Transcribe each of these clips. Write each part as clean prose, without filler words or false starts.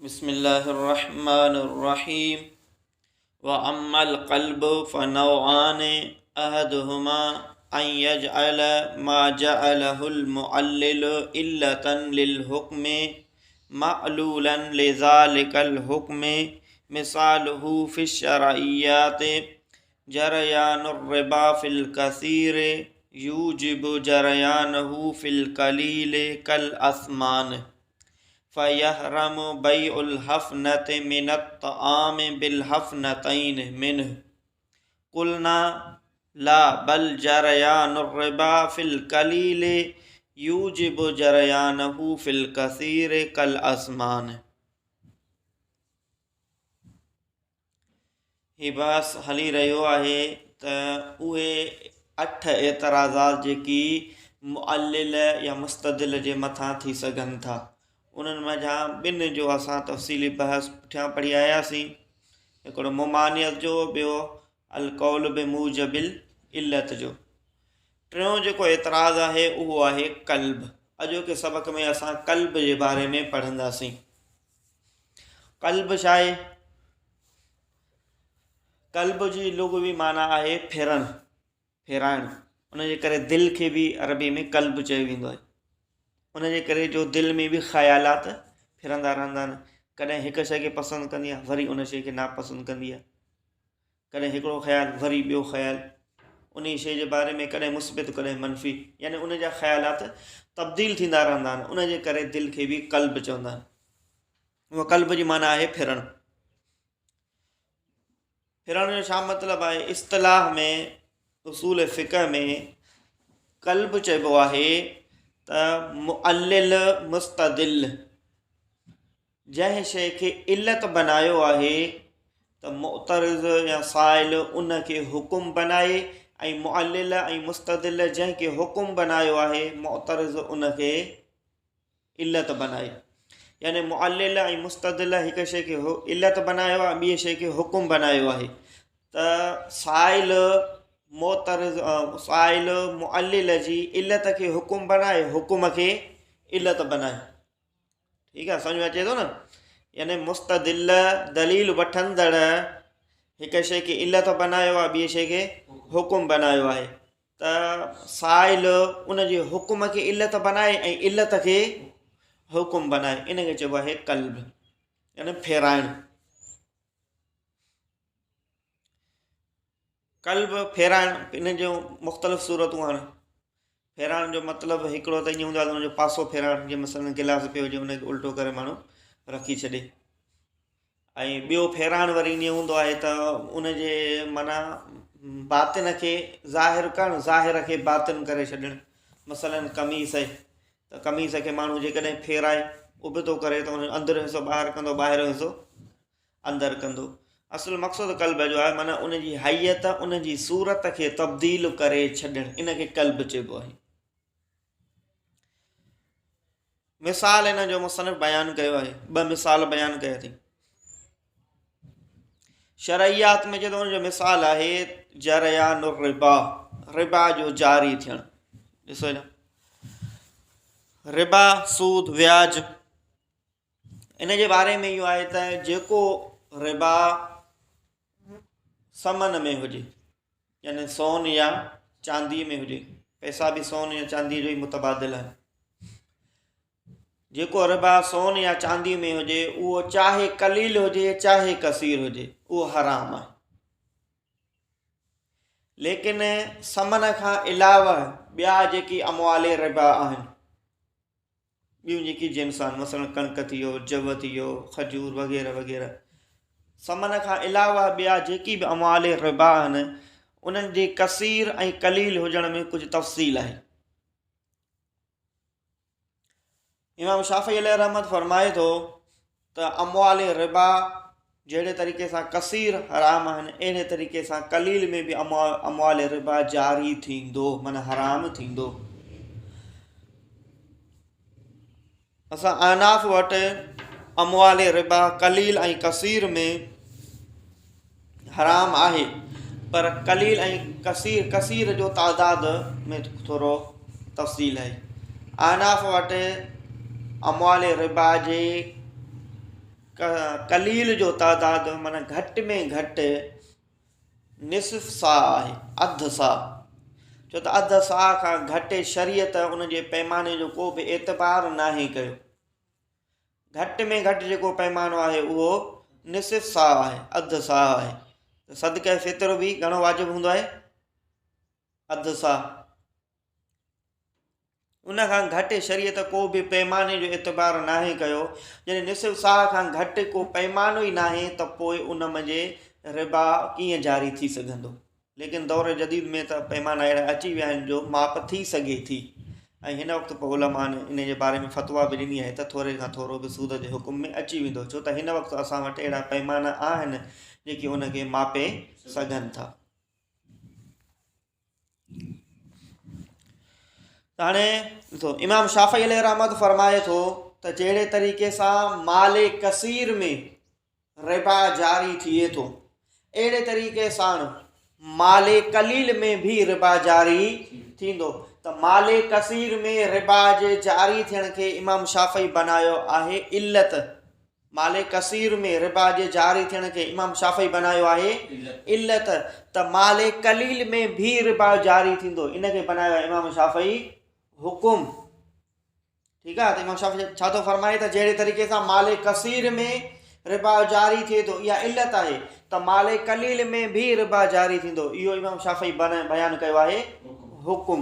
بسم الله الرحمن الرحيم واما القلب فنوعان احدهما ان يجعل ما جعله المعلل علة للحكم معلولا لذلك الحكم مثاله في الشرعيات جريان الربا في الكثير يوجب جريانه في القليل كالأثمان فيحرم بيع الحفنة من الطعام بالحفنتين منه قلنا لا بل جريان الربا في القليل يوجب جريانه في الكثير كالأثمان هي بحث هلي رهيو آهي ته اهي اٺ اعتراضات جيڪي معلل يا مستدل جي مٿان ٿي سگهن ٿا انهن منجهان ٻن جو اسان تفصيلي بحث پٺيان پڙهي آياسين هڪڙو ممانعت جو ٻيو القول بموجب العلت جو ٽيون جيڪو اعتراض آهي اهو آهي قلب اڄوڪي سبق ۾ اسان قلب جي باري ۾ پڙهنداسين قلب ڇا آهي؟ قلب جي لغوي معنيٰ آهي ڦيرڻ، ڦيرائڻ. ان جي ڪري دل کي به عربي ۾ قلب چيو ويندو آهي. ان جي ڪري جو دل ۾ به خيالات ڦرندا رهندا آهن. ڪڏهن هڪ شيء کي پسند ڪندي آهي وري ان شيء کي ناپسند ڪندي آهي. ڪڏهن هڪڙو خيال وري ٻيو خيال انهي شيء جي باري ۾ ڪڏهن مثبت ڪڏهن منفي يعني ان جا خيالات تبديل ٿيندا رهندا آهن ان جي ڪري دل کي به قلب چوندا آهن اها قلب جي معنيٰ آهي ڦرڻ ڦرڻ جو ڇا مطلب آهي اصطلاح ۾ اصول فقه ۾ قلب چئبو آهي ته معلل مستدل جنهن شيء کي علت بنايو آهي ته معترض يا سائل ان کي حڪم بنائي ۽ معلل ۽ مستدل جنهن کي حڪم بنايو آهي معترض ان کي علت بنائي يعني معلل ۽ مستدل هڪ شيء کي علت بنايو آهي ٻي شيء کي حڪم بنايو آهي ته سائل معترض سائل معلل جي علت کي حڪم بنائي حڪم کي علت بنائي ٺيڪ آ سمجھ ۾ اچي ٿو نه يعني مستدل دليل وٺندڙ هڪ شيء کي علت بنايو آهي ٻي شيء کي حڪم بنايو آهي ته سائل ان جي حڪم کي علت بنائي ۽ علت کي حڪم بنائي ان کي چئبو آهي قلب يعني ڦيرائڻ قلب ڦيرائڻ ان جون مختلف صورتون آهن ڦيرائڻ جو مطلب هڪڙو ته ائين هوندو آهي ته ان جو پاسو ڦيرائڻ جيئن مثلاً گلاس پيو هجي ان کي الٽو ڪري ماڻهو رکي ڇڏي ۽ ٻيو ڦيرائڻ وري ائين هوندو آهي ته ان جي معنيٰ باطن کي ظاهر ڪرڻ ظاهر کي باطن ڪري ڇڏڻ مثلاً قميص آهي ته قميص کي ماڻهو جيڪڏهن ڦيرائي ابتو ڪري ته ان جو اندريون حصو ٻاهر ڪندو ٻاهريون حصو اندر ڪندو. اصل مقصد قلب جو آهي معنيٰ ان جي هيئت، ان جي صورت کي تبديل ڪري ڇڏڻ، ان کي قلب چئبو آهي. مثال ان جو مصنف بيان ڪيو آهي، ٻه مثال بيان ڪيا اٿئي. شرعيات ۾ چئي ٿو ان جو مثال آهي جريان الربا، ربا جو جاري ٿيڻ. ڏسو هيڏانهن. ربا، سود، وياج ان جي باري ۾ اهو آهي ته جيڪو ربا ثمن ۾ هجي يعني سون يا چانديء ۾ هجي پئسا به سون يا چانديء جو ئي متبادل آهن جيڪو ربا سون يا چانديء ۾ هجي اهو چاهي قليل هجي چاهي ڪثير هجي اهو حرام آهي ليڪن ثمن کان علاوه ٻيا جيڪي اموال ربا آهن ٻيون جيڪي جنس آهن مثلاً ڪڻڪ ٿي ويو، جو ٿي ويو، کجور وغيره وغيره. ثمن کان علاوه ٻيا جيڪي به اموال ربا آهن انهن جي ڪثير ۽ قليل هجڻ ۾ ڪجهه تفصيل آهي. امام شافعي عليه رحمت فرمائي ٿو ته اموال ربا جهڙي طريقي سان ڪثير حرام آهن اهڙي طريقي سان قليل ۾ به اموال ربا جاري ٿيندو معنيٰ حرام ٿيندو. اسان احناف وٽ اموال ربا قليل ۽ ڪثير ۾ حرام آهي پر قليل ۽ ڪثير ڪثير جو تعداد ۾ ٿورو تفصيل آهي. احناف وٽ اموال ربا جي قليل جو تعداد معنيٰ گهٽ ۾ گهٽ نصف صاع آهي، اڌ صاع، ڇو ته اڌ صاع کان گهٽ شريعت ان جي پيماني جو ڪو به اعتبار ناهي ڪيو. گهٽ ۾ گهٽ جيڪو پيمانو آهي اهو نصف صاع آهي، اڌ صاع آهي. ته صدقه فطر به گهڻو واجب هوندو آهي؟ اڌ صاع. ان کان گهٽ شريعت ڪو به پيماني جو اعتبار ناهي ڪيو. جڏهن نصف صاع کان گهٽ ڪو پيمانو ئي ناهي ته پوء ان منجهه ربا ڪيئن جاري ٿي سگهندو؟ ليڪن دور جديد ۾ ته پيمانا اهڙا اچي ويا آهن جو ماپ ٿي سگهي ٿي ۽ هن وقت پوء علمائن ان جي باري ۾ فتويٰ به ڏني آهي ته ٿوري کان ٿورو به سود جي حڪم ۾ اچي ويندو ڇو ته هن وقت اسان وٽ اهڙا پيمانا آهن جيڪي ان کي ماپي سگهن ٿا. ته هاڻي ڏسو امام شافعي عليه رحمت فرمائي ٿو ته جهڙي طريقي سان مال ڪثير ۾ ربا جاري ٿئي ٿو اهڙي طريقي سان مال قليل ۾ به ربا جاري ٿيندو ته مال ڪثير ۾ ربا جي جاري ٿيڻ کي امام شافعي بنايو آهي علت مال ڪثير ۾ ربا جي جاري ٿيڻ کي امام شافعي بنايو آهي علت ته مال قليل ۾ به ربا جاري ٿيندو ان کي بنايو آهي امام شافعي حڪم. ٺيڪ آهي ته امام شافعي ڇا ٿو فرمائي ته جهڙي طريقي سان مال ڪثير ۾ ربا جاري ٿئي ٿو اها علت آهي ته مال قليل ۾ به ربا جاري ٿيندو اهو امام شافعي بيان ڪيو آهي حڪم.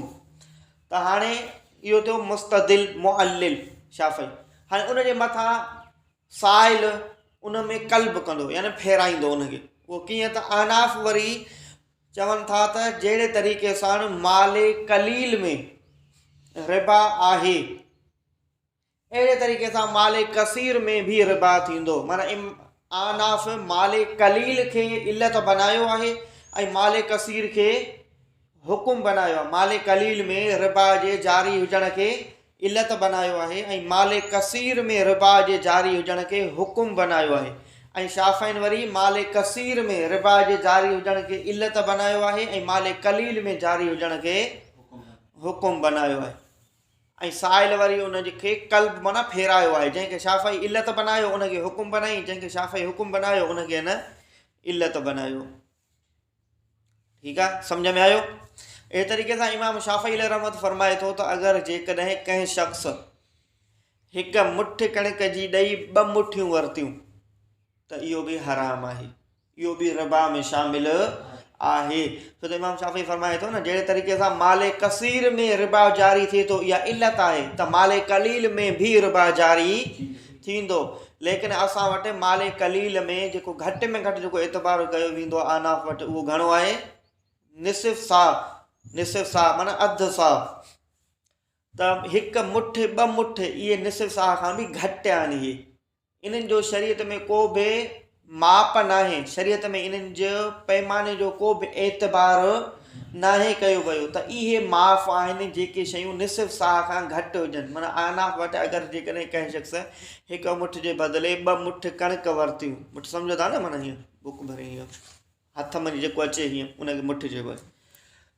ته هاڻي اهو ٿيو مستدل معلل شافعي. هاڻي ان جي مٿان سائل ان ۾ قلب ڪندو يعني ڦيرائيندو ان کي اهو ڪيئن ته احناف وري چون ٿا ته جهڙي طريقي سان مال قليل ۾ ربا آهي اهڙي طريقي سان مال ڪثير ۾ به ربا ٿيندو معنيٰ احناف مال قليل کي علت بنايو آهي ۽ مال ڪثير کي حڪم بنايو آهي، مال قليل ۾ ربا جي جاري هجڻ کي علت بنايو آهي ۽ مال ڪثير ۾ ربا جي جاري هجڻ کي حڪم بنايو آهي ۽ شافعين وري مال ڪثير ۾ ربا جي جاري هجڻ کي علت بنايو آهي ۽ مال قليل ۾ جاري هجڻ کي حڪم بنايو آهي ۽ سائل وري ان کي قلب معنيٰ ڦيرايو آهي جنهن کي شافعي علت بنايو ان کي حڪم بنائي جنهن کي شافعي حڪم بنايو ان کي هن علت بنايو. ٺيڪ آ سمجھ ۾ آيو. اهڙي طريقي سان امام شافعي عليه رحمت فرمائي ٿو ته اگر جيڪڏهن ڪنهن شخص هڪ مٺ ڪڻڪ جي ڏئي ٻه مٺيون ورتيون ته اهو به حرام آهي اهو به ربا ۾ شامل آهي ڇو ته امام شافعي فرمائي ٿو نه جهڙي طريقي سان مال ڪثير ۾ ربا جاري ٿئي ٿو اها علت آهي ته مال قليل ۾ به ربا جاري ٿيندو ليڪن اسان وٽ مال قليل ۾ جيڪو گهٽ ۾ گهٽ جيڪو اعتبار ڪيو ويندو آهي احناف وٽ اهو گهڻو آهي نصف صاع نصف صاع معنيٰ اڌ صاع ته هڪ مٺ ٻه مٺ اهي نصف صاع کان به گهٽ آهن اهي انهن جو شريعت ۾ ڪو به ماپ ناهي، شريعت ۾ انهن جي پيماني جو ڪو به اعتبار ناهي ڪيو ويو ته اهي معاف آهن جيڪي شيون نصف صاع کان گهٽ هجن معنيٰ احناف وٽ اگر جيڪڏهن ڪنهن شخص هڪ مٺ جي بدلي ٻه مٺ ڪڻڪ ورتيون مٺ سمجهو ٿا نه معنيٰ هيئن بک ڀري هيئن هٿ منجهه جيڪو اچي هيئن ان کي مٺ چئبو آهي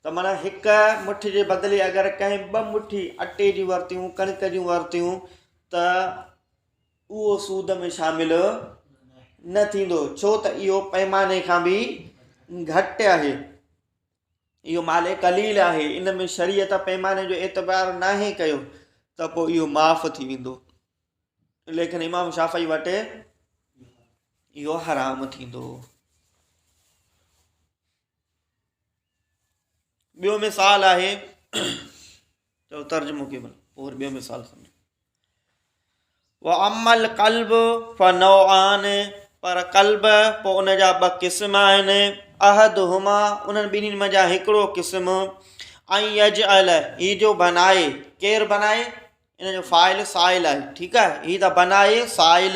ته معنيٰ هڪ مٺ جي بدلي اگر ڪنهن ٻه مٺي اٽي جون ورتيون ڪڻڪ جون ورتيون ته اهو سود ۾ شامل نه ٿيندو ڇو ته اهو پيماني کان به گهٽ آهي اهو مال قليل آهي ان ۾ شريعت پيماني جو اعتبار ناهي ڪيو ته پوء اهو معاف ٿي ويندو ليڪن امام شافعي وٽ اهو حرام ٿيندو. ٻيو مثال آهي چئو ترجمو ڪيو پوء وري ٻيو مثال سمجھو واما القلب فنوعان پر قلب پوء ان جا ٻه قسم آهن احدهما انهن ٻنهين منجهان هڪڙو قسم ان يجعل هي جو بنائي ڪير بنائي ان جو فاعل سائل آهي ٺيڪ آهي هي ته بنائي سائل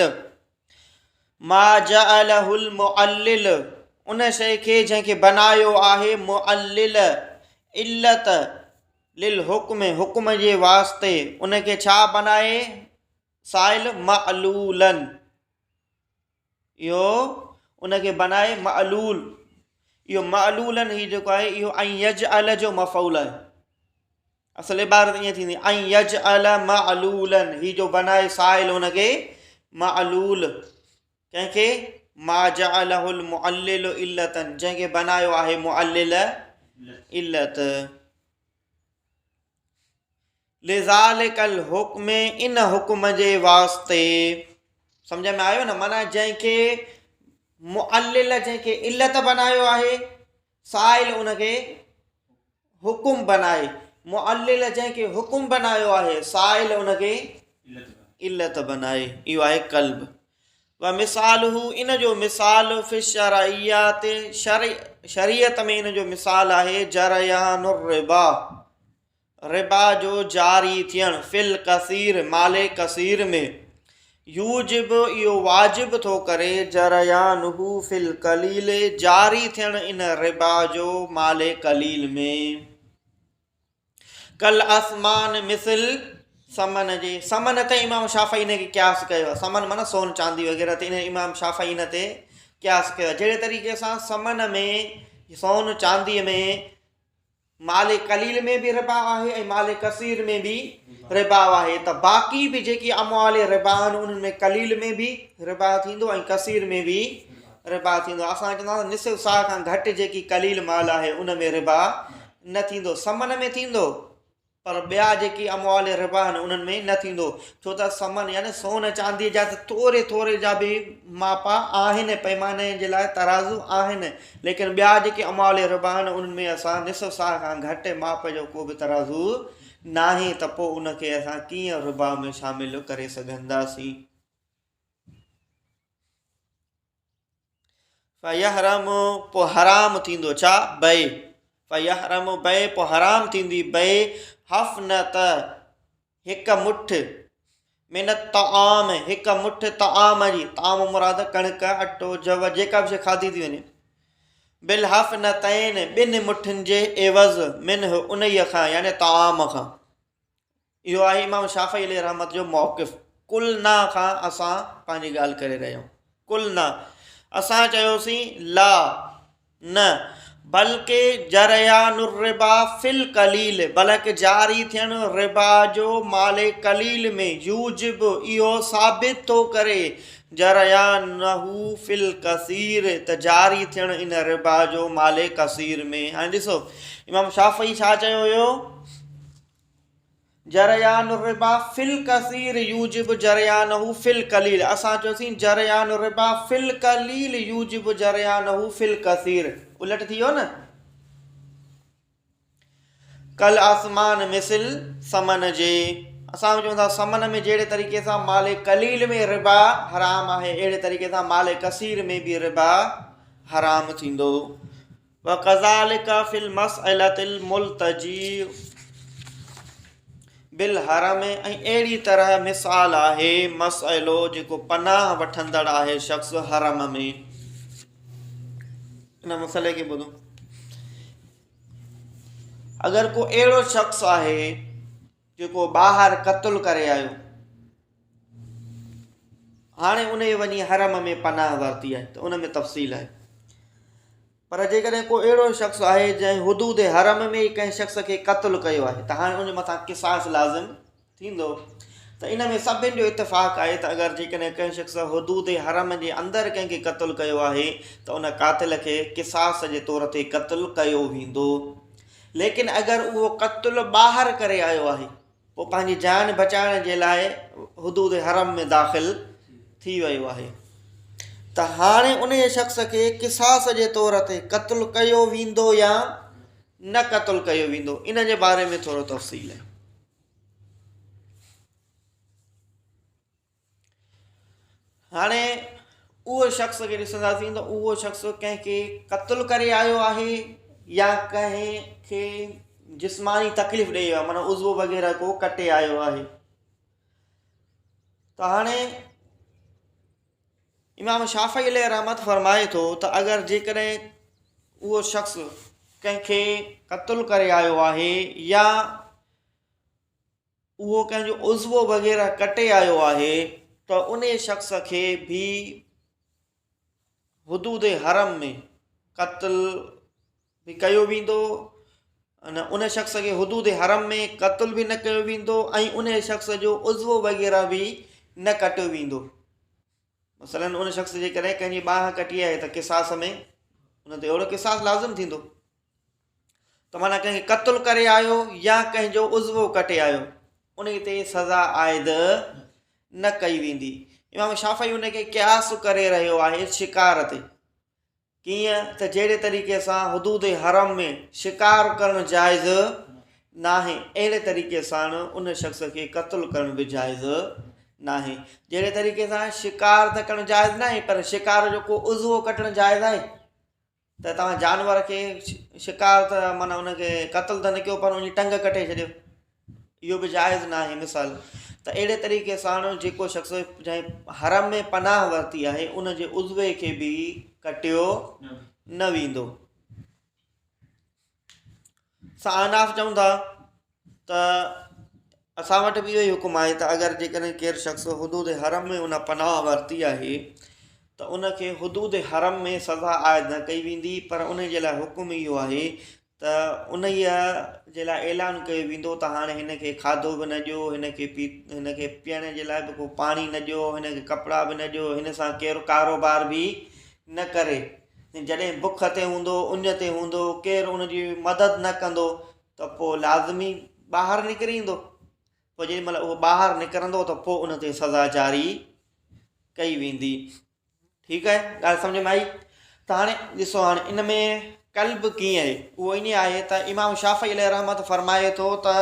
ما جعله المعلل ان شيء کي جنهن کي بنايو آهي معلل علت للحڪم حڪم جي واسطي ان کي ڇا بنائي سائل معلولا اهو ان کي بنائي معلول اهو معلولا هي جيڪو آهي اهو ان يجعل جو مفعول آهي اصل عبارت ائين ٿيندي ان يجعل معلولا هي جو بنائي سائل ان کي معلول. ڪنهن کي؟ ما جعله المعلل علتا جنهن کي بنايو آهي معلل علت. لذلک الحڪم ان حڪم جي واسطي. سمجھ ۾ آيو نه؟ معنيٰ جنهن کي معلل جنهن کي علت بنايو آهي سائل ان کي حڪم بنائي، معلل جنهن کي حڪم بنايو آهي سائل ان کي علت بنائي. اهو آهي قلب. ومثاله ان جو مثال في الشرعيات شريعت ۾ ان جو مثال آهي جريان الربا ربا جو جاري ٿيڻ في الڪثير مال ڪثير ۾، يوجب اهو واجب ٿو ڪري جريانه في القليل جاري ٿيڻ ان ربا جو مال قليل ۾، ڪالاثمان مثل ثمن جي، ثمن تي امام شافعي ان کي قياس ڪيو آهي، ثمن معنيٰ سون چاندي وغيره تي ان امام شافعي ان تي قياس ڪيو آهي، جهڙي طريقي سان ثمن ۾ سون چاندي ۾ مال قليل ۾ به ربا آهي ۽ مال ڪثير ۾ به ربا آهي ته باقي به جيڪي اموال ربا آهن انهن ۾ قليل ۾ به ربا ٿيندو ۽ ڪثير ۾ به ربا ٿيندو. اسان چوندا آهيون نصف صاع کان گهٽ جيڪي قليل مال آهي ان ۾ ربا نه ٿيندو، ثمن ۾ ٿيندو پر ٻيا جيڪي اموال ربا آهن انهن ۾ نه ٿيندو، ڇو ته ثمن يعني سون چانديء جا ته ٿوري ٿوري جا به ماپا آهن، پيماني جي لاء ترازو آهن، ليڪن ٻيا جيڪي اموال ربا آهن انهن ۾ اسان نصف صاع کان گهٽ ماپ جو ڪو به ترازو ناهي ته پوء ان کي اسان ڪيئن ربا ۾ شامل ڪري سگهنداسين. فيحرم پوء حرام ٿيندو ڇا؟ بيع فيحرم بيع پوء حرام ٿيندي بيع حفنت هڪ مٺ من الطعام هڪ مٺ طعام جي، طعام مراد ڪڻڪ اٽو جو جيڪا به شيء کاڌي ٿي وڃي، بالحفنتين ٻن مٺن جي عوض، منه انهيء کان يعني طعام کان. اهو آهي امام شافعي عليه رحمت جو موقف. قلنا کان اسان پنهنجي ڳالهه ڪري رهيا آهيون. قلنا اسان چيوسين لا نه بلڪه جريان الربا في القليل بلڪ جاري ٿيڻ ربا جو مال قليل ۾ يوجب اهو ثابت ٿو ڪري جريانه في الڪثير ته جاري ٿيڻ ان ربا جو مال ڪثير ۾. هاڻي ڏسو امام شافعي ڇا چيو هيو؟ جريان الربا في الڪثير يوجب جريانه في القليل اسان چيوسين جريان الربا في القليل يوجب جريانه في الڪثير الٽ ٿي ويو نه. ڪل آسمان مثل ثمن جي اسان چون ٿا ثمن ۾ جهڙي طريقي سان مال قليل ۾ ربا حرام آهي اهڙي طريقي سان مال ڪثير ۾ به ربا حرام ٿيندو. وڪذلک في المسئلة الملتجي بالحرم ۽ اهڙي طرح مثال آهي مسئلو جيڪو پناهه وٺندڙ آهي شخص حرم ۾. ان مسئلي کي ٻڌو. اگر ڪو اهڙو شخص آهي جيڪو ٻاهر قتل ڪري آيو، هاڻي ان وڃي حرم ۾ پناهه ورتي آهي ته ان ۾ تفصيل آهي. پر جيڪڏهن ڪو اهڙو شخص آهي جنهن حدود حرم ۾ ئي ڪنهن شخص کي قتل ڪيو آهي ته هاڻي ان جي مٿان قصاص لازم ٿيندو ته ان ۾ سڀن جو اتفاق آهي ته اگر جيڪڏهن ڪنهن شخص حدود حرم جي اندر ڪنهن کي قتل ڪيو آهي ته ان قاتل کي قصاص جي طور تي قتل ڪيو ويندو، ليڪن اگر اهو قتل ٻاهر ڪري آيو آهي پوء پنهنجي جان بچائڻ جي لاء حدود حرم ۾ داخل ٿي ويو آهي ته هاڻي انهيء شخص کي قصاص جي طور تي قتل ڪيو ويندو يا نه قتل ڪيو ويندو ان جي باري ۾ ٿورو تفصيل آهي. هاڻي اهو شخص کي ڏسنداسين ته اهو شخص ڪنهن کي قتل ڪري آيو آهي يا ڪنهن کي جسماني تڪليف ڏئي آيو آهي معنيٰ عضوو وغيره ڪو ڪٽي آيو آهي ته هاڻي امام شافعي عليه رحمت فرمائي ٿو ته اگر جيڪڏهن اهو شخص ڪنهن کي قتل ڪري آيو آهي يا اهو ڪنهن جو عضوو وغيره ڪٽي آيو آهي ته انهي شخص کي به حدود حرم ۾ قتل به ڪيو ويندو ۽ ان شخص کي حدود حرم ۾ قتل به نه ڪيو ويندو ۽ انهي شخص جو عضوو وغيره به نه ڪٽيو ويندو. مثلاً ان شخص جيڪڏهن ڪنهن جي ٻانهن ڪٽي آهي ته قصاص ۾ ان تي اهڙو قصاص لازم ٿيندو ته معنيٰ ڪنهن کي قتل ڪري آيو يا ڪنهن جو عضوو ڪٽي آيو ان تي سزا عائد نه ڪئي ويندي. امام شافعي ان کي قياس ڪري رهيو آهي شڪار تي. ڪيئن ته جهڙي طريقي سان حدود حرم ۾ شڪار ڪرڻ جائز ناهي اهڙي طريقي سان ان شخص کي قتل ڪرڻ به جائز ناهي. جهڙي طريقي سان شڪار ته ڪرڻ جائز ناهي پر شڪار جو ڪو عضوو ڪٽڻ جائز آهي ته توهان جانور کي شڪار ته معنيٰ ان کي قتل ته نه ڪيو پر ان جي ٽنگ ڪٽي ڇڏيو اهو به جائز ناهي مثال ته اهڙي طريقي سان جيڪو شخص جنهن حرم ۾ پناهه ورتي آهي ان جي عضوي کي به ڪٽيو نه ويندو. سا احناف چون ٿا ته اسان وٽ به اهو ئي حڪم آهي ته اگر جيڪڏهن ڪير شخص حدود حرم ۾ ان پناهه ورتي آهي ته ان کي حدود حرم ۾ سزا عائد نه ڪئي ويندي پر ان جي لاء حڪم اهو آهي ته انهيء جي لاء اعلان ڪيو ويندو ته هاڻي هن کي کاڌو به نه ڏيو، هن کي پي هن کي پيئڻ جي لاء به ڪو پاڻي نه ڏيو، هن کي ڪپڙا به نه ڏيو، هن سان ڪير ڪاروبار به نه ڪري. جڏهن بک تي هوندو، اڃ تي هوندو، ڪير ان جي مدد نه ڪندو ته پوء لازمي ٻاهر نڪري ايندو. پوء جيڏي مهل اهو ٻاهر نڪرندو ته پوء ان تي سزا جاري ڪئي ويندي. ٺيڪ آهي ڳالهه سمجھ ۾ آئي ته هاڻي ڏسو هاڻي ان ۾ قلب ڪيئن آهي اهو ائين آهي ته امام شافعي عليه رحمت فرمائي ٿو ته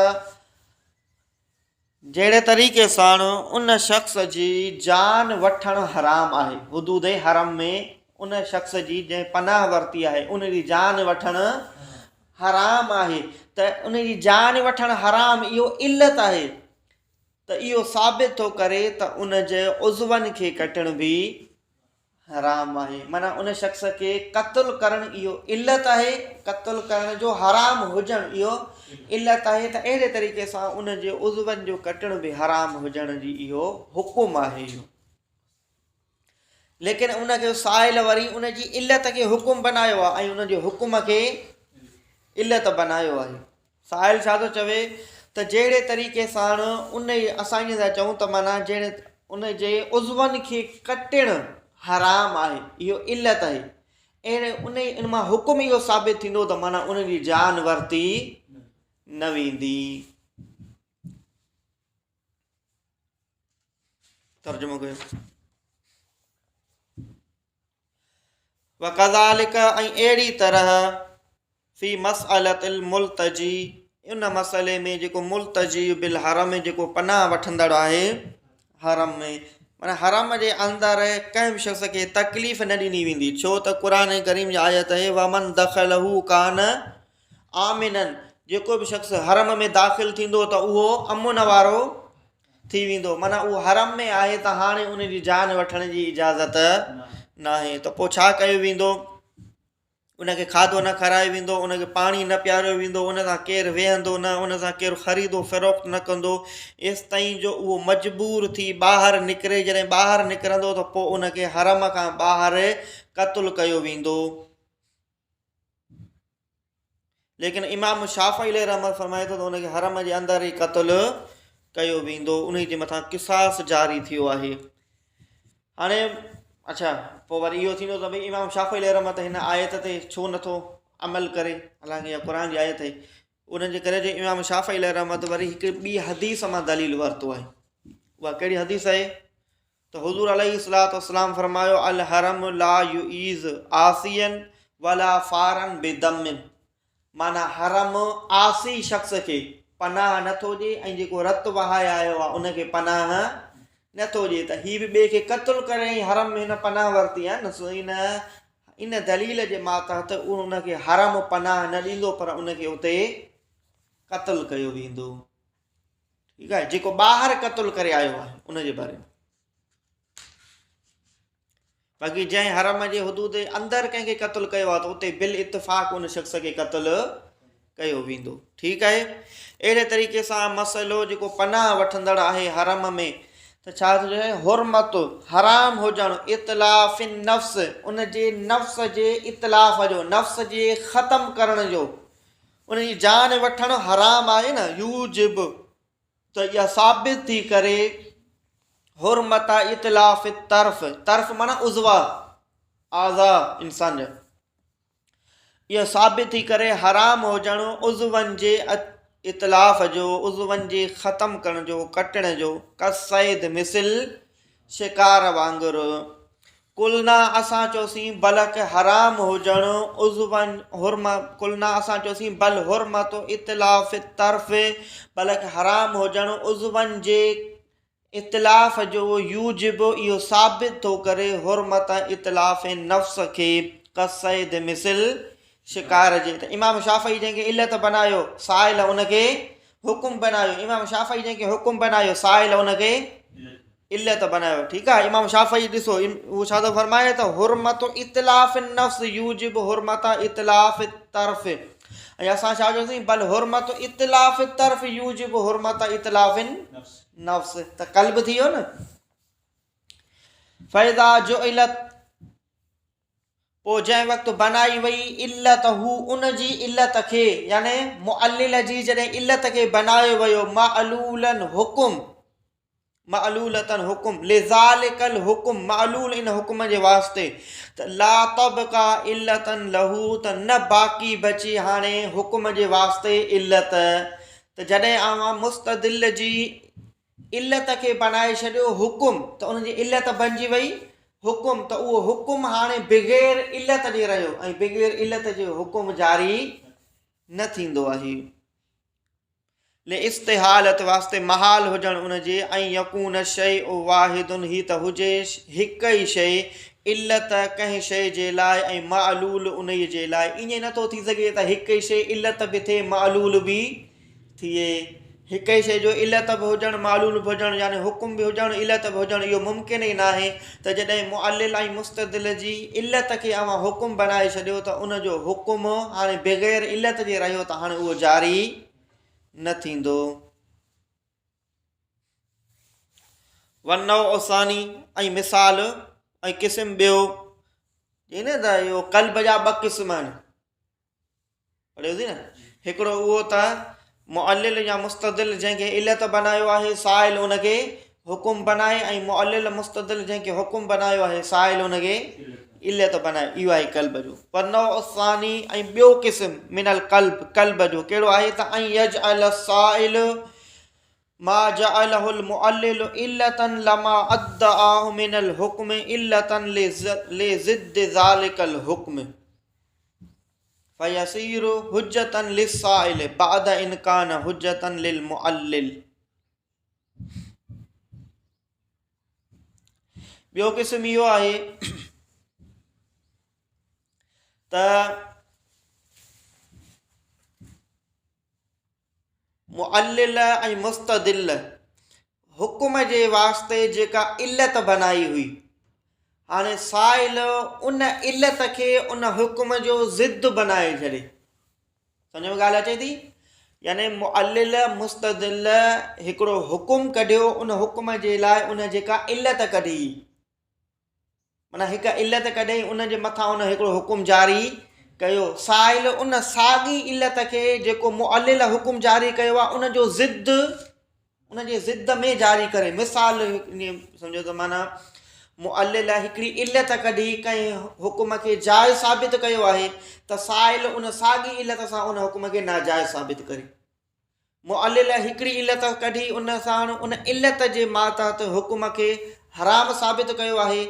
جهڙي طريقي سان ان شخص جي جان وٺڻ حرام آهي حدود حرم ۾ ان شخص جي جنهن پناهه ورتي آهي ان جي جان وٺڻ حرام آهي ته ان جي جان وٺڻ حرام اهو علت آهي ته اهو ثابت ٿو ڪري ته ان جي عضون کي ڪٽڻ به حرام آهي معنيٰ ان شخص کي قتل ڪرڻ اهو علت آهي قتل ڪرڻ جو حرام هجڻ اهو علت آهي ته اهڙي طريقي سان ان جي عضون جو ڪٽڻ به حرام هجڻ جي اهو حڪم آهي اهو ليڪن ان کي سائل وري ان جي علت کي حڪم بنايو آهي ۽ ان جي حڪم کي علت بنايو آهي. سائل ڇا ٿو چوي ته جهڙي طريقي ساڻ ان اسان ائين ٿا چئون ته معنيٰ جهڙي ان جي عضون کي ڪٽڻ حرام آهي اهو علت آهي اهڙي ان ان مان حڪم اهو ثابت ٿيندو ته معنيٰ ان جي جان ورتي نه ويندي. ترجمو ڪيو وڪذالڪ ۽ اهڙي طرح في مسئلة الملتجي ان مسئلي ۾ جيڪو ملتجي بالحرم جيڪو پناهه وٺندڙ آهي حرم ۾ معنيٰ حرم جي اندر ڪنهن به شخص کي تڪليف نه ڏني ويندي ڇو ته قرآن ڪريم جي آيت آهي ومن دخله ڪان آمنا جيڪو به شخص حرم ۾ داخل ٿيندو ته اهو امن وارو ٿي ويندو معنيٰ اهو حرم ۾ آهي ته هاڻي ان جي جان وٺڻ جي اجازت ناهي ته پوء ڇا ڪيو ويندو ان کي کاڌو نه کارايو ويندو ان کي پاڻي نه پياريو ويندو ان سان ڪير ويهندو نه ان سان ڪير خريد و فروخت نه ڪندو ايستائين جو اهو مجبور ٿي ٻاهر نڪري جڏهن ٻاهر نڪرندو ته پوء ان کي حرم کان ٻاهر قتل ڪيو ويندو ليڪن امام شافعي عليه رحمت فرمائي ٿو ته ان کي حرم جي اندر ئي قتل ڪيو ويندو انهي جي مٿان قصاص جاري ٿيو آهي هاڻي اڇا پوء وري اهو ٿيندو ته ڀئي امام شافعي عليه رحمت هن آيت تي ڇو نٿو عمل ڪري حالانڪه اها قرآن جي آيت آهي ان جي ڪري جو امام شافعي عليه رحمت وري هڪ ٻي حديث مان دليل ورتو آهي اها ڪهڙي حديث آهي ته حضور عليه الصلوة والسلام فرمايو الحرم لا يعيذ عاصيا ولا فارا بدم معنيٰ حرم عاصي شخص کي پناهه نٿو ڏي ۽ جيڪو رت وهائي آيو آهي ان کي پناهه نٿو ڏي ته هي به ٻئي کي قتل ڪري ۽ حرم ۾ هن پناهه ورتي آهي نه سو ان ان دليل جي ماتحت ان کي حرم پناهه نه ڏيندو پر ان کي اتي قتل ڪيو ويندو. ٺيڪ آهي جيڪو ٻاهر قتل ڪري آيو آهي ان جي باري ۾ باقي جنهن حرم جي حدود اندر ڪنهن کي قتل ڪيو آهي ته اتي بل اتفاق ان شخص کي قتل ڪيو ويندو ٺيڪ آهي اهڙي طريقي سان مسئلو جيڪو پناهه وٺندڙ آهي حرم ۾ ته ڇا ٿو چئي حرمت حرام هجڻ اتلاف النفس ان جي نفس جي اتلاف جو نفس جي ختم ڪرڻ جو ان جي جان وٺڻ حرام آهي نه يوجب ته اها ثابت ٿي ڪري حرمت اتلاف الطرف، طرف معنيٰ عضوا، اعضاء انسان جا، اهو ثابت ٿي ڪري حرام هجڻ عضون جي اتلاف جو، عضون جي ختم ڪرڻ جو، ڪٽڻ جو، ڪالصيد مثل شڪار وانگر. قلنا اسان چيوسين بلڪ حرام هجڻ عضون حرم قلنا اسان چيوسين بل حرمت اتلاف الطرف بلڪ حرام هجڻ عضون جي اتلاف جو يوجب اهو ثابت ٿو ڪري حرمت اتلاف نفس کي ڪالصيد مثل شڪار جي ته امام شافعي جنهن کي علت بنايو سائل ان کي حڪم بنايو امام شافعي جنهن کي حڪم بنايو سائل ان کي علت بنايو ٺيڪ آهي امام شافعي ڏسو اهو ڇا ٿو فرمائي ته حرمت اتلاف النفس يوجب حرمت اتلاف الطرف ۽ اسان ڇا چيوسين بل حرمت اتلاف الطرف يوجب حرمت اتلاف النفس ته قلب ٿي ويو نه فاذا جعلت پوء جنهن وقت بنائي وئي علت هو ان جي علت کي يعني معلل جي جڏهن علت کي بنايو ويو معلولا حڪم معلولة حڪم لذلک الحڪم معلول ان حڪم جي واسطي ته لا تبقا علة له ته نه باقي بچي هاڻي حڪم جي واسطي علت ته جڏهن اوهان مستدل جي علت کي بڻائي ڇڏيو حڪم ته ان جي علت بنجي وئي حڪم ته اهو حڪم هاڻي بغير علت جي رهيو ۽ بغير علت جي حڪم جاري نه ٿيندو آهي. لاستحالة واسطي محال هجڻ ان جي ان يڪون الشيء واحد هي ته هجي هڪ ئي شيء علت ڪنهن شيء جي لاء ۽ معلول انهيء جي لاء ائين نٿو ٿي سگهي ته هڪ ئي شيء علت به ٿئي معلول به ٿئي هڪ ئي شيء جو علت به هجڻ معلول به هجڻ يعني حڪم به هجڻ علت به هجڻ اهو ممڪن ئي ناهي ته جڏهن معلل ۽ مستدل جي علت کي اوهان حڪم بنائي ڇڏيو ته ان جو حڪم هاڻي بغير علت جي رهيو ته هاڻي اهو جاري نه ٿيندو. والنوع الثاني ۽ مثال ۽ قسم ٻيو چئي نه ته اهو قلب جا ٻه قسم آهن پڙهيوسين نه هڪڙو اهو ته معلل يا مستدل جنهن کي علت بنايو آهي سائل ان کي حڪم بنائي ۽ معلل مستدل جنهن کي حڪم بنايو آهي سائل ان کي علت بنائي اهو آهي قلب جو والنوع الثاني ۽ ٻيو قسم من القلب قلب جو ڪهڙو آهي ته ان يجعل السائل ما جعله المعلل علة لما ادعاه من الحڪم علة لضد ذلك الحڪم فيصير حجة للسائل بعد ان كان حجة للمعلل ٻيو قسم اهو آهي ته معلل ۽ مستدل حڪم جي واسطي جيڪا علت بنائي هئي هاڻي سائل ان علت کي ان حڪم جو ضد بنائي ڇڏي سمجھ ۾ ڳالهه اچي ٿي يعني معلل مستدل هڪڙو حڪم ڪڍيو ان حڪم جي لاء ان جيڪا علت ڪڍي معنيٰ هڪ علت ڪڍي ان جي مٿان ان هڪڙو حڪم جاري ڪيو سائل ان ساڳي علت کي جيڪو معلل حڪم جاري ڪيو آهي ان جو ضد ان جي ضد ۾ جاري ڪري مثال سمجھو ته معنيٰ معلل هڪڙي علت ڪڍي ڪنهن حڪم کي جائز ثابت ڪيو آهي ته سائل ان ساڳي علت سان ان حڪم کي ناجائز ثابت ڪري معلل هڪڙي علت ڪڍي ان سان ان علت جي ماتحت حڪم کي حرام ثابت ڪيو آهي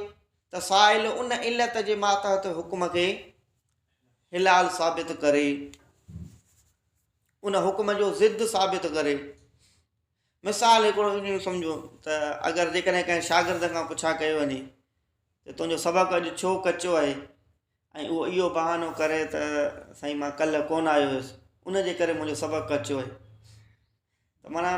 ته سائل ان علت جي ماتحت حڪم کي حلال ثابت ڪري ان حڪم جو ضد ثابت ڪري. مثال هڪڙو ائين سمجهو ته اگر جيڪڏهن ڪنهن شاگرد کان پڇا ڪئي وڃي ته تنهنجو سبق اڄ ڇو ڪچو آهي ۽ اهو اهو بهانو ڪري ته سائين مان ڪلهه ڪونه آيو هيس ان جي ڪري منهنجو سبق ڪچو آهي ته معنيٰ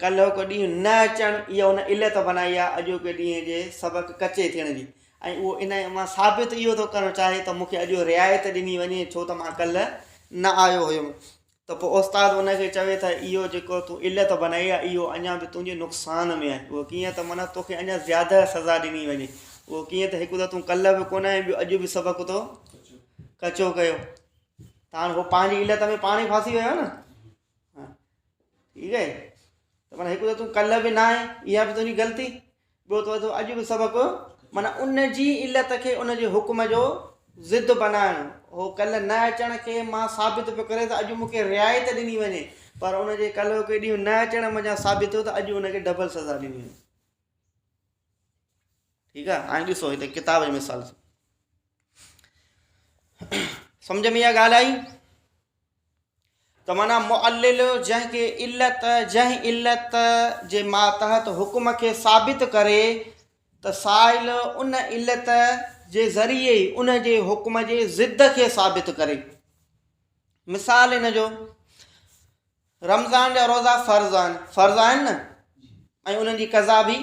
ڪلهوڪو ڏينهن نه اچڻ اها ان علت بنائي آهي اڄوڪي ڏينهن جي سبق ڪچي ٿيڻ جي ۽ اهو ان مان ثابت اهو ٿو ڪرڻ چاهي ته مون کي اڄ رعايت ڏني وڃي ڇو ته مان ڪلهه نه آيو هيم ته پوء استاد ان کي چوي ته اهو جيڪو تون علت بنائي آهي اهو اڃا به تنهنجي نقصان ۾ آهي اهو ڪيئن ته معنيٰ توکي اڃا زياده سزا ڏني وڃي اهو ڪيئن ته هڪ ته تون ڪلهه به ڪونه آئين ٻيو اڄ به سبق تو ڪچو ڪيو ته هاڻي هو پنهنجي علت ۾ پاڻ ئي ڦاسي ويو نه ٺيڪ آهي ته معنيٰ هڪ ته تون ڪلهه به نه آئين اها به تنهنجي غلطي ٻيو ته وڌو اڄ به سبق معنيٰ ان جي علت کي ان جي حڪم جو ضد بنائڻ هو ڪلهه نه اچڻ کي مان ثابت پيو ڪري ته اڄ مون کي رعايت ڏني وڃي پر ان جي ڪلهوڪي ڏينهن نه اچڻ منجهان ثابت ٿيو ته اڄ ان کي ڊبل سزا ڏني وڃي. ٺيڪ آهي هاڻي ڏسو هتي ڪتاب جو مثال سمجھ ۾ اها ڳالهه آئي ته معنيٰ معلل جنهن کي علت جنهن علت جي ماتحت حڪم کي ثابت ڪري ته سائل ان علت جي ذريعي ان جي حڪم جي ضد کي ثابت ڪري. مثال ان جو رمضان جا روزا فرض آهن، فرض آهن نه، ۽ انهن جي قضا به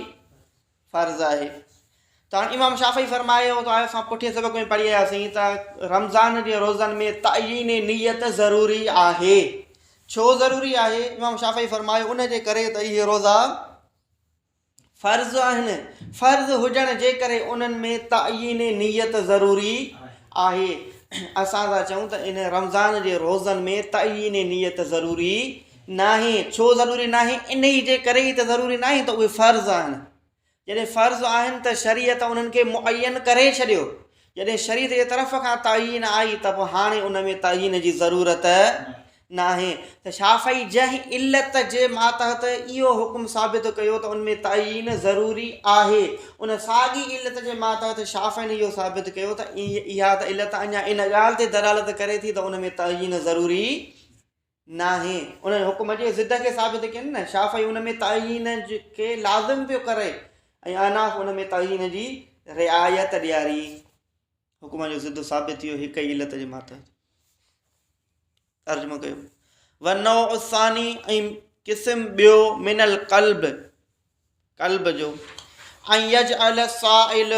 فرض آهي. ته هاڻي امام شافعي فرمايو ته اسان پٺئين سبق ۾ پڙهي آياسين ته رمضان جي روزن ۾ تعيين نيت ضروري آهي. ڇو ضروري آهي؟ امام شافعي فرمايو ان جي ڪري ته اهي روزا فرض آهن، فرض هجڻ جي ڪري انهن ۾ تعيين نيت ضروري آهي. اسان ٿا چئون ته ان رمضان جي روزن ۾ تعيين نيت ضروري ناهي. ڇو ضروري ناهي؟ انهي جي ڪري ئي ته ضروري ناهي ته اهي فرض آهن. جڏهن فرض آهن ته شريعت انهن کي معين ڪري ڇڏيو. جڏهن شريعت جي طرف کان تعيين آئي ته پوء هاڻي ان ۾ تعيين جي ضرورت ناهي ته شافعي جنهن علت جي ماتحت اهو حڪم ثابت ڪيو ته ان ۾ تعيين ضروري آهي ان ساڳي علت جي ماتحت شافعين اهو ثابت ڪيو ته اها ته علت اڃا ان ڳالهه تي دلالت ڪري ٿي ته ان ۾ تعيين ضروري ناهي. ان حڪم جي ضد کي ثابت ڪين نه، شافعي ان ۾ تعيين کي لازم پيو ڪري ۽ احناف ان ۾ تعيين جي رعايت ڏياري. حڪم جو ضد ثابت ٿي ويو هڪ ئي علت جي ماتحت. ترجمو ڪيو. والنوع الثاني ۽ قسم ٻيو من القلب قلب جو ان يجعل السائل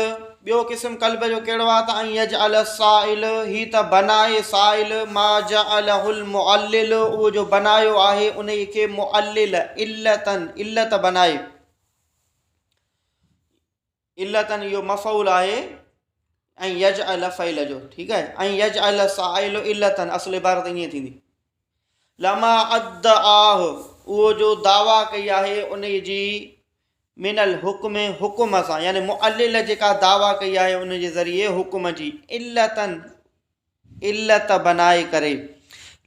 ٻيو قسم قلب جو ڪهڙو آهي ته ان يجعل السائل هي ته بنائي سائل ما جعله المعلل اهو جو بنايو آهي انهي کي معلل علتن علت بنائي علتن اهو مفعول آهي ۽ يجعل فعل جو ٺيڪ آهي ۽ يجعل السائل علتن اصل عبارت ائين ٿيندي لما ادعاه اهو جو دعويٰ ڪئي آهي انهي جي من الحڪم حڪم سان يعني معلل جيڪا دعويٰ ڪئي آهي ان جي ذريعي حڪم جي علتن علت بنائي ڪري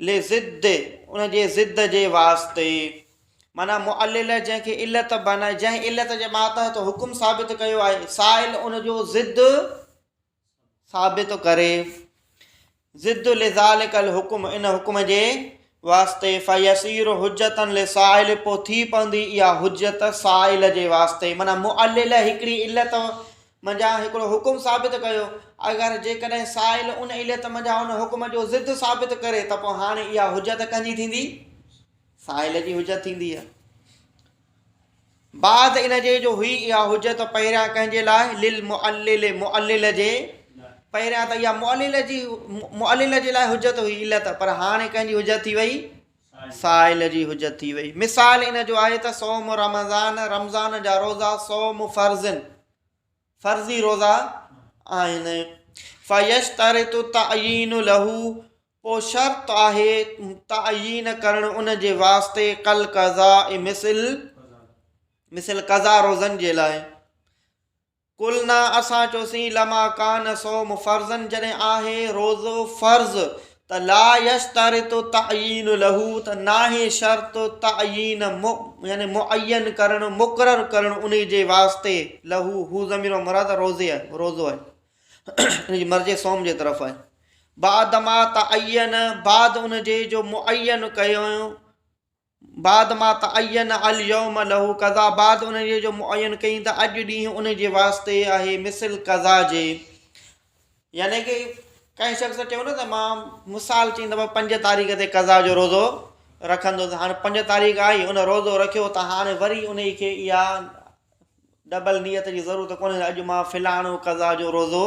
لضد ان جي ضد جي واسطي معنيٰ معلل جنهن کي علت بنائي جنهن علت جي ماتحت حڪم ثابت ڪيو آهي سائل ان جو ضد ثابت ڪري ضد لذالڪ الحڪم ان حڪم جي واسطي فيصير حجتا لسائل پوء ٿي پوندي اها حجت سائل جي واسطي معنيٰ معلل هڪڙي علت منجهان هڪڙو حڪم ثابت ڪيو اگر جيڪڏهن سائل ان علت منجهان ان حڪم جو ضد ثابت ڪري ته پوء هاڻي اها حجت ڪنهن جي ٿيندي؟ سائل جي حجت ٿيندي. بعد ان جي جو هئي اها حجت پهريان ڪنهن جي لاء؟ للمعلل معلل جي پهريان ته اها معلل جي معلل جي لاء حجت هئي علت پر هاڻي ڪنهن جي حجت ٿي وئي؟ سائل جي حجت ٿي وئي. مثال ان جو آهي ته صوم رمضان رمضان جا روزا صوم فرض فرضي روزا آهن. فيشترط التعيين له پوء شرط آهي تعيين ڪرڻ ان جي واسطي ڪالقضاء مثل مثل قضا روزن جي لاء. قلنا اسان چيوسين لما ڪان صوم فرضا جڏهن آهي روزو فرض ته لا يشترط تعيين له ته ناهي شرط تعيين يعني معين ڪرڻ مقرر ڪرڻ انهي جي واسطي له هو ضمير مراد روزي آهي روزو آهي ان جي مرجع صوم جي طرف آهي بعد ما تعين بعد ان جي جو معين ڪيو بعد ما تعين اليوم له قضا بعد ان جي جو معين ڪئين ته اڄ ڏينهن ان جي واسطي آهي مثل قضا جي يعني ڪي ڪنهن شخص چيو نه ته مان مثال چئين ته 5 تاريخ تي قضا جو روزو رکندس هاڻي 5 تاريخ آئي ان روزو رکيو ته هاڻي وري ان کي اها ڊبل نيت جي ضرورت ڪونهي ته اڄ مان فلاڻو قضا جو روزو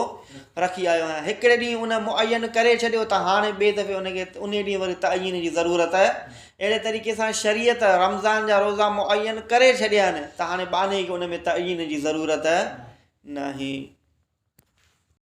رکي آيو آهيان. هڪڙي ڏينهن ان معين ڪري ڇڏيو ته هاڻي ٻئي دفعي ان کي انهي ڏينهن وري تعين جي ضرورت اهڙي طريقي سان شريعت رمضان جا روزا معين ڪري ڇڏيا آهن ته هاڻي ٻانهي کي ان ۾ تعين جي ضرورت ناهي.